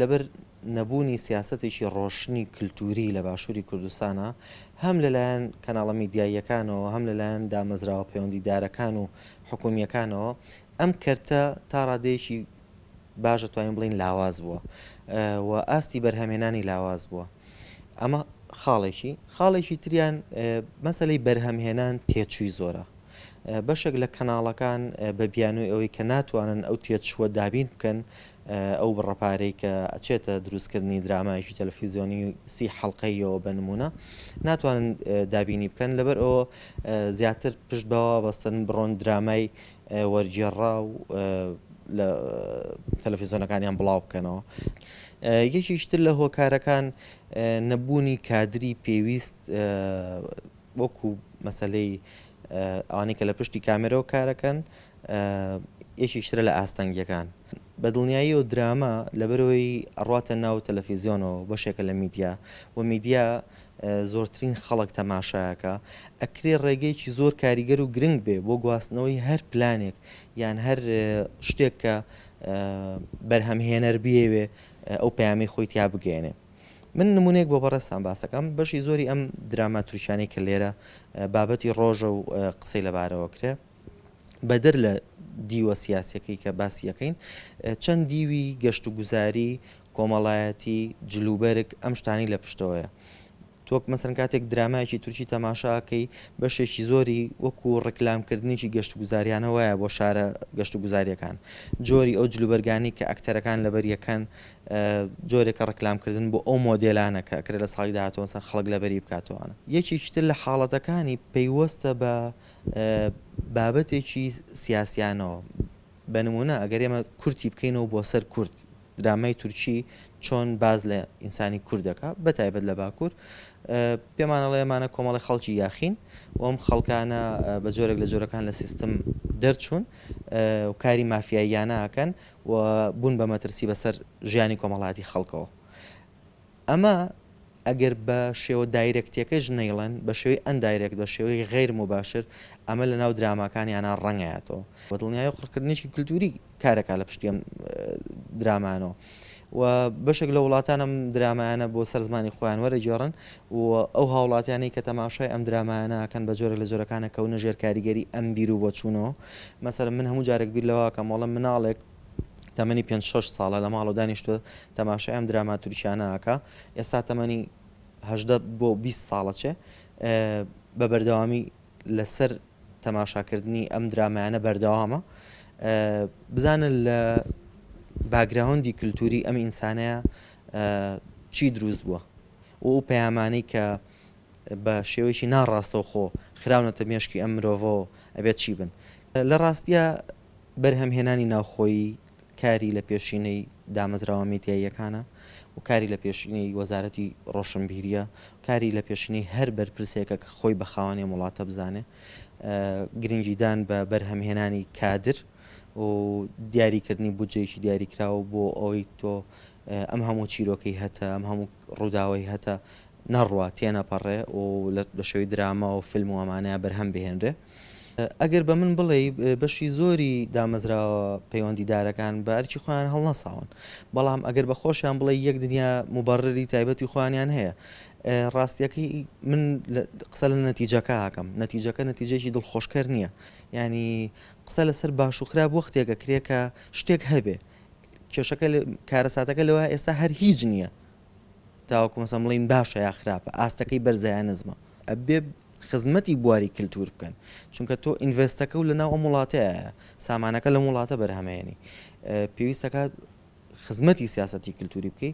لەبەر نەبوونی سیاسەتێکی ڕۆشنی کلتوری لە باشووری کوردستانا، هەم لەلایەن کەناڵە میدیاییەکانەوە، هەم لەلایەن دامەزراوە پەیوەندیدارەکان و حکوومییەکانەوە، ئەم کەرتە تا ڕادەیەکی باش دەتوانین بڵێین لاواز بووە و ئاستی بەرهەمهێنانی لاواز بووە. ئەمە خاڵێکی. خاڵێکی تریان مەسەلەی بەرهەمهێنان تێچووی زۆرە. بەشێک لە کەناڵەکان بە بیانووی ئەوەی کە ناتوانن ئەو تێچووە دابین بکەن، ئەو بڕە پارەی کە ئەچێتە دروستکردنی درامایەکی تەلەفیزیۆنی 30 حەڵقەیەوە بە نمونە ناتوانن دابینی بکەن، لەبەر ئەوە زیاتر پشت بەوە بەستن بڕۆن درامای وەرگێڕا و لە تەلەفیزیۆنەکانیان بڵاو بکەنەوە. یەکێکی تر لە هۆکارەکان نەبوونی کادری پێویست وەکو مەسەلەی ئەوانەی کە لە پشتی کامێرەوە کارەکەن، یەکێکی ترە لە ئاستەنگیەکان. بە دڵنیاییەوە دراما لەبەرەوەی ئەڕواتە ناو تەلەفیزیۆنەوە بەشێکە لە میدیا و میدیا زۆرترین خەڵک تەماشاکە، ئەکرێ ڕێگەیەکی زۆر کاریگەر و گرنگ بێ بۆ گواستنەوەی هەر پلانێک یان هەر شتێک کە بەرهەمهێنەر بیەوێ ئەو پەیامەی خۆی تیا بگەیەنێ. من نمونەیەک بۆ بەڕێزتان باسەکەم، بەشی زۆری ئەم دراما تورکیانەی کە لێرە بابەتی ڕۆژە و قسەی لەبارەوە کرێ، بەدەر لە دیوە سیاسیەکەی کە باسی ئەکەین، چەند دیوی گەشت و گوزاری، کۆمەڵایەتی، جلوبەرگ، ئەم شتانەی لە پشتەوەیە. تۆ مەسەلەن کاتێک درامایەکی تورکی تەماشا ئەکەی، بەشێکی زۆری وەکو ڕیکلامکردنێکی گەشت و گوزاریانە وایە بۆ شارە گەشت و گوزاریەکان. جۆری ئەو جلوبەرگانەی کە ئەکتەرەکان لەبەریەکەن، جۆرێکە ڕیکلامکردن بۆ ئەو مۆدێلانە کە ئەکرێت لە ساڵی داهاتوو مەسەلەن خەڵک لەبەری بکاتەوە. یەکێکی تر لە حاڵەتەکانی پەیوەستە بە بابەتێکی سیاسیانەوە. بە نمونە ئەگەر ئێمە کورتی بکەینەوە بۆ سەر کورد، درامای تورکی چۆن باز لە ئینسانی کورد دەکا بە تایبەت لە باکوور، پێمان ئەڵێ ئەمانە کۆمەڵی خەڵکی یاخین و ئەم خەڵکانە بە جۆرێک لە جۆرەکان لە سیستم دەرچوون و کاری مافیاییانە ئەکەن و بوون بە مەترسی بەسەر ژیانی کۆمەڵایەتی خەڵکەوە. ئەمە ئەگەر بە شێوە دایرێکتیەکەش نەیڵێن، بە شێوەی ئەندایرێکت، بە شێوەی غەیر موباشر ئەمە لە ناو دراماکانیانا ڕەنگەیاتەوە. بە دڵنیایەوە قڕکردنێکی کلتوری کارەکا لە پشتی ئەم درامانەوە و بەشێک لە وڵاتان ئەم درامایانە بۆ سەر زمانی خۆیان وەرەگێڕن و ئەو هاوڵاتیانەی کە تەماشای ئەم درامایانە ئەکەن بە جۆرێک لە جۆرەکانە کەونە ژێر کاریگەری ئەم بیر و بۆچوونەوە. مەسەلەن من هەموو جارێک بیر لەوە ئەکەم وەڵا مناڵێک تەمەنی پێنج شەش ساڵە لە ماڵەوە دانیشتووە تەماشای ئەم دراما تورکیانە ئەکا، ئێستا تەمەنی 18 بۆ 20 ساڵە چێ بە بەردەوامی لەسەر تەماشاکردنی ئەم درامایانە بەردەوامە. بزانە لە باگراوندی کللتوری ئەم ئینسانەیە چی دروست بووە و ئەو پەیامانەی کە بە شێوەیەکی ناڕاستەوخۆ خراونەتە مێشکی ئەم مرۆڤەوە ئەبێت چی بن. لە ڕاستیە بەرهەمهێنانی ناوخۆیی کاری لە پێشینەی دامەزراوە میدیاییەکانە و کاری لە پێشینەی وەزارەتی ڕۆشنبیریە، کاری لە پێشینەی هەر بەرپرسێکە کە خۆی بە خاوەنی ئەم وڵاتە بزانێ. گرنگیدان بە بەرهەمهێنانی کادر و دیاریکردنی بودجەیەکی دیاریکراو بۆ ئەوەی تۆ ئەم هەموو چیرۆکەی هەتە، ئەم هەموو ڕووداوەی هەتە نەڕوا، تێنەپەڕێ و لە شێوەی دراما و فیلم و ئەمانەیە بەرهەم بهێنرێ. ئەگەر بە من بڵێی بەشی زۆری دامەزراوە پەیوەندیدارەکان بە ئەرکی خۆیان هەڵنەساون، بەڵام ئەگەر بە خۆشیان بڵێی یەک دنیا موبەڕری تایبەتی خۆیانیان هەیە. ڕاستیەکەی من قسە لە نەتیجەکە ئەکەم، نەتیجەکە نەتیجەیەکی دڵخۆشکەر نییە. یانی قسە لەسەر باش و خراپ وەختێک ئەکرێ کە شتێک هەبێ. کێشەکە کارەساتەکە لەوە ئێستا هەر هیچ نییە تاوەکو مەسەن بڵێین باشە یا خراپە، ئاستەکەی بەرزە یا نزمە. ئەبێ خزمەتی بواری کلتور بکەن، چونکە تۆ ئینڤێستەکە و لەناو ئەم وڵاتەیە، سامانەکە لەم وڵاتە بەرهەمەیەنی، پێویستەکات خزمەتی سیاسەتی کلتوری بکەی.